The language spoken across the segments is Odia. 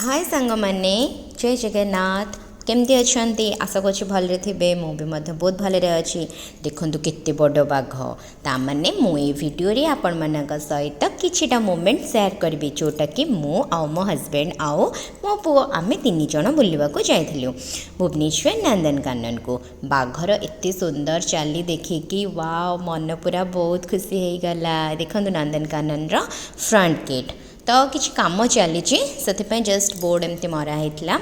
ହାଏ ସାଙ୍ଗମାନେ, ଜୟ ଜଗନ୍ନାଥ। କେମିତି ଅଛନ୍ତି? ଆଶା କରୁଛି ଭଲରେ ଥିବେ। ମୁଁ ବି ମଧ୍ୟ ବହୁତ ଭଲରେ ଅଛି। ଦେଖନ୍ତୁ କେତେ ବଡ଼ ବାଘ। ତାମାନେ ମୁଁ ଏଇ ଭିଡ଼ିଓରେ ଆପଣମାନଙ୍କ ସହିତ କିଛିଟା ମୋମେଣ୍ଟ ସେୟାର କରିବି, ଯେଉଁଟାକି ମୁଁ ଆଉ ମୋ ହଜବେଣ୍ଡ ଆଉ ମୋ ପୁଅ, ଆମେ ତିନି ଜଣ ବୁଲିବାକୁ ଯାଇଥିଲୁ ଭୁବନେଶ୍ୱର ନନ୍ଦନକାନନକୁ। ବାଘର ଏତେ ସୁନ୍ଦର ଚାଲି ଦେଖିକି ୱାଓ, ମନ ପୁରା ବହୁତ ଖୁସି ହେଇଗଲା। ଦେଖନ୍ତୁ ନନ୍ଦନକାନନର ଫ୍ରଣ୍ଟ ଗେଟ୍। ତ କିଛି କାମ ଚାଲିଛି, ସେଥିପାଇଁ ଜଷ୍ଟ ବୋର୍ଡ଼ ଏମିତି ମରା ହେଇଥିଲା।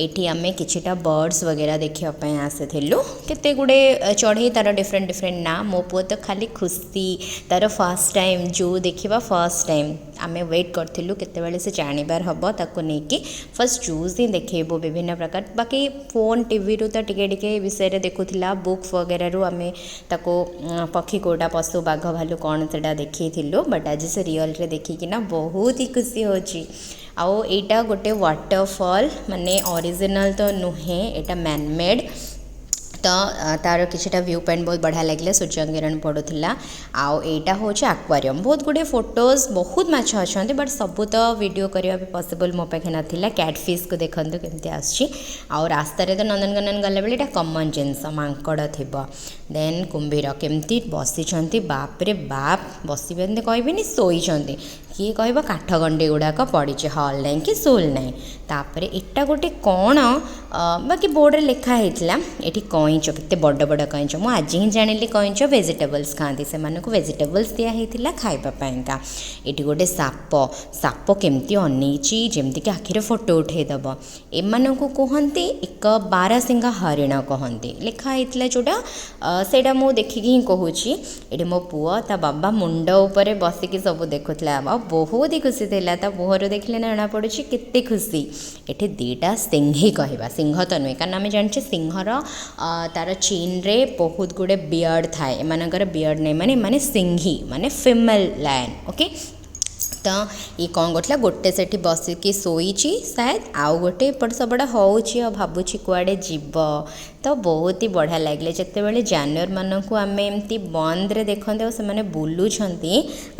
ଏଇଠି ଆମେ କିଛିଟା ବର୍ଡ଼ସ୍ ବଗେରା ଦେଖିବା ପାଇଁ ଆସିଥିଲୁ, କେତେ ଗୁଡ଼ିଏ ଚଢ଼େଇ, ତା'ର ଡିଫରେଣ୍ଟ ଡିଫରେଣ୍ଟ ନାଁ। ମୋ ପୁଅ ତ ଖାଲି ଖୁସି, ତା'ର ଫାର୍ଷ୍ଟ ଟାଇମ୍ ଜୁ ଦେଖିବା, ଫାର୍ଷ୍ଟ ଟାଇମ୍। ଆମେ ୱେଟ୍ କରିଥିଲୁ କେତେବେଳେ ସେ ଜାଣିବାର ହେବ, ତାକୁ ନେଇକି ଫାର୍ଷ୍ଟ ଜୁଜ୍ ହିଁ ଦେଖେଇବୁ ବିଭିନ୍ନ ପ୍ରକାର। ବାକି ଫୋନ୍ ଟିଭିରୁ ତ ଟିକେ ଟିକେ ବିଷୟରେ ଦେଖୁଥିଲା, ବୁକ୍ ବଗେରାରୁ ଆମେ ତାକୁ ପକ୍ଷୀ କେଉଁଟା, ପଶୁ, ବାଘ, ଭାଲୁ କ'ଣ ସେଇଟା ଦେଖେଇଥିଲୁ। ବଟ୍ ଆଜି ସେ ରିଅଲ୍ରେ ଦେଖିକିନା ବହୁତ ହି ଖୁସି ହେଉଛି। ଆଉ ଏଇଟା ଗୋଟେ ୱାଟରଫଲ୍, ମାନେ ଅରିଜିନାଲ୍ ତ ନୁହେଁ, ଏଇଟା ମ୍ୟାନମେଡ଼୍। ତ ତା'ର କିଛିଟା ଭ୍ୟୁ ପଏଣ୍ଟ ବହୁତ ବଢ଼ିଆ ଲାଗିଲା, ସୂର୍ଯ୍ୟକିରଣ ପଡ଼ୁଥିଲା। ଆଉ ଏଇଟା ହେଉଛି ଆକ୍ୱାରିୟମ୍। ବହୁତ ଗୁଡ଼ିଏ ଫଟୋଜ୍, ବହୁତ ମାଛ ଅଛନ୍ତି, ବଟ୍ ସବୁ ତ ଭିଡ଼ିଓ କରିବା ବି ପସିବଲ୍ ମୋ ପାଖେ ନଥିଲା। କ୍ୟାଟ୍ ଫିସ୍କୁ ଦେଖନ୍ତୁ କେମିତି ଆସୁଛି। ଆଉ ରାସ୍ତାରେ ତ ନନ୍ଦନକାନନ ଗଲାବେଳେ ଏଇଟା କମନ୍ ଜିନିଷ, ମାଙ୍କଡ଼ ଥିବ। ଦେନ୍ କୁମ୍ଭୀର କେମିତି ବସିଛନ୍ତି, ବାପରେ ବାପ! ବସିବେନି କହିବିନି, ଶୋଇଛନ୍ତି। କିଏ କହିବ କାଠ ଗଣ୍ଡି ଗୁଡ଼ାକ ପଡ଼ିଛି, ହଲ୍ ନାହିଁ କି ସୋଲ୍ ନାହିଁ। ତାପରେ ଏଇଟା ଗୋଟେ କ'ଣ, ବାକି ବୋର୍ଡ଼ରେ ଲେଖା ହେଇଥିଲା। ଏଠି କଇଁଚ, କେତେ ବଡ଼ ବଡ଼ କଇଁଚ! ମୁଁ ଆଜି ହିଁ ଜାଣିଲି କଇଁଚ ଭେଜିଟେବଲ୍ସ ଖାଆନ୍ତି। ସେମାନଙ୍କୁ ଭେଜିଟେବଲ୍ସ ଦିଆ ହେଇଥିଲା ଖାଇବା ପାଇଁକା। ଏଠି ଗୋଟେ ସାପ, ସାପ କେମିତି ଅନେଇଛି, ଯେମିତିକି ଆଖିରେ ଫଟୋ ଉଠେଇଦେବ। ଏମାନଙ୍କୁ କୁହନ୍ତି ଏକ ବାରଶିଙ୍ଗା ହରିଣ କହନ୍ତି, ଲେଖା ହେଇଥିଲା ଯେଉଁଟା, ସେଇଟା ମୁଁ ଦେଖିକି ହିଁ କହୁଛି। ଏଠି ମୋ ପୁଅ ତା ବାବା ମୁଣ୍ଡ ଉପରେ ବସିକି ସବୁ ଦେଖୁଥିଲା ଆଉ ବହୁତ ହି ଖୁସି ଥିଲା। ତା ମୁହଁରୁ ଦେଖିଲେ ନା ଜଣାପଡ଼ୁଛି କେତେ ଖୁସି। ଏଠି ଦୁଇଟା ସିଂହୀ କହିବା, ସିଂହ ତ ନୁହେଁ, କାରଣ ଆମେ ଜାଣିଛେ ସିଂହର ତା'ର ଚିନ୍ରେ ବହୁତ ଗୁଡ଼ିଏ ବିୟର୍ଡ଼ ଥାଏ। ଏମାନଙ୍କର ବିୟର୍ଡ଼ ନାହିଁ, ମାନେ ଏମାନେ ସିଂହୀ, ମାନେ ଫିମେଲ୍ ଲାୟନ୍। ଓକେ, ତ ଇଏ କ'ଣ କରୁଥିଲା? ଗୋଟେ ସେଠି ବସିକି ଶୋଇଛି ସାୟଦ, ଆଉ ଗୋଟେ ଏପଟ ସେପଟ ହେଉଛି ଆଉ ଭାବୁଛି କୁଆଡ଼େ ଯିବ। ତ ବହୁତ ହି ବଢ଼ିଆ ଲାଗିଲା ଯେତେବେଳେ ଜାନୁଆରମାନଙ୍କୁ ଆମେ ଏମିତି ବନ୍ଦରେ ଦେଖନ୍ତି ଆଉ ସେମାନେ ବୁଲୁଛନ୍ତି,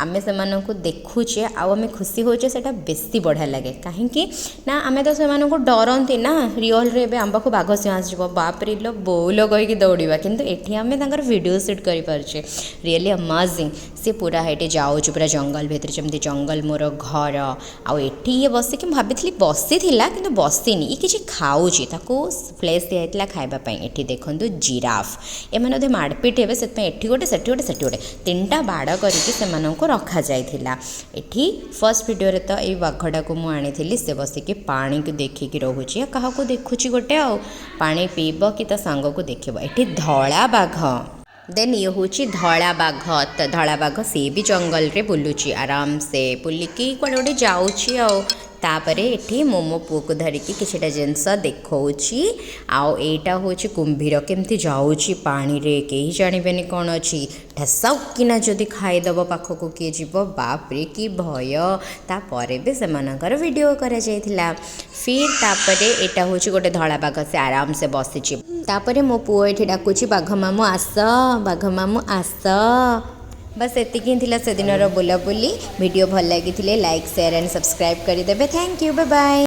ଆମେ ସେମାନଙ୍କୁ ଦେଖୁଛେ ଆଉ ଆମେ ଖୁସି ହେଉଛେ, ସେଇଟା ବେଶୀ ବଢ଼ିଆ ଲାଗେ। କାହିଁକି ନା ଆମେ ତ ସେମାନଙ୍କୁ ଡରନ୍ତି ନା। ରିଅଲ୍ରେ ଏବେ ଆମ ପାଖକୁ ବାଘ, ସିଂହ ଆସିଯିବ, ବାପରେ ଲୋ ବୋଉଲୋ କହିକି ଦୌଡ଼ିବା। କିନ୍ତୁ ଏଠି ଆମେ ତାଙ୍କର ଭିଡ଼ିଓ ସୁଟ୍ କରିପାରୁଛେ। Really amazing. ସେ ପୁରା ଏଠି ଯାଉଛି ପୁରା ଜଙ୍ଗଲ ଭିତରେ, ଯେମିତି ଜଙ୍ଗଲ ମୋର ଘର। ଆଉ ଏଠି ଇଏ ବସିକି, ମୁଁ ଭାବିଥିଲି ବସିଥିଲା, କିନ୍ତୁ ବସିନି, ଇଏ କିଛି ଖାଉଛି। ତାକୁ ପ୍ଲେସ୍ ଦିଆହେଇଥିଲା ଖାଇବା ପାଇଁ। ଏଠି ଦେଖନ୍ତୁ ଜିରାଫ। ଏମାନେ ବୋଧେ ମାଡ଼ପିଟ ହେବେ, ସେଥିପାଇଁ ଏଠି ଗୋଟେ, ସେଠି ଗୋଟେ, ସେଠି ଗୋଟେ, ତିନିଟା ବାଡ଼ କରିକି ସେମାନଙ୍କୁ ରଖାଯାଇଥିଲା। ଏଠି ଫାର୍ଷ୍ଟ ଭିଡ଼ିଓରେ ତ ଏଇ ବାଘଟାକୁ ମୁଁ ଆଣିଥିଲି। ସେ ବସିକି ପାଣିକୁ ଦେଖିକି ରହୁଛି ଆଉ କାହାକୁ ଦେଖୁଛି ଗୋଟେ, ଆଉ ପାଣି ପିଇବ କି ତା ସାଙ୍ଗକୁ ଦେଖିବ। ଏଠି ଧଳା ବାଘ। ଦେନ୍ ଇଏ ହେଉଛି ଧଳା ବାଘ। ତ ଧଳା ବାଘ ସିଏ ବି ଜଙ୍ଗଲରେ ବୁଲୁଛି, ଆରାମସେ ବୁଲିକି କୁଆଡ଼େ ଗୋଟେ ଯାଉଛି। ଆଉ ତାପରେ ଏଠି ମୁଁ ମୋ ପୁଅକୁ ଧରିକି କିଛିଟା ଜିନିଷ ଦେଖାଉଛି। ଆଉ ଏଇଟା ହେଉଛି କୁମ୍ଭୀର, କେମିତି ଯାଉଛି ପାଣିରେ, କେହି ଜାଣିବେନି କ'ଣ ଅଛି। ଠେସାଉକିନା ଯଦି ଖାଇଦେବ, ପାଖକୁ କିଏ ଯିବ? ବାପରେ, କି ଭୟ! ତାପରେ ବି ସେମାନଙ୍କର ଭିଡ଼ିଓ କରାଯାଇଥିଲା। ଫିର୍ ତାପରେ ଏଇଟା ହେଉଛି ଗୋଟେ ଧଳା ବାଘ, ସେ ଆରାମସେ ବସିଛି। ତାପରେ ମୋ ପୁଅ ଏଠି ଡାକୁଛି, ବାଘ ମାମୁଁ ଆସ, ବାଘ ମାମୁଁ ଆସ। ବାସ୍, ଏତିକି ହିଁ ଥିଲା ସେଦିନର ବୁଲାବୁଲି। ଭିଡ଼ିଓ ଭଲ ଲାଗିଥିଲେ ଲାଇକ୍, ସେୟାର ଆଣ୍ଡ ସବସ୍କ୍ରାଇବ୍ କରିଦେବେ। Thank you, bye.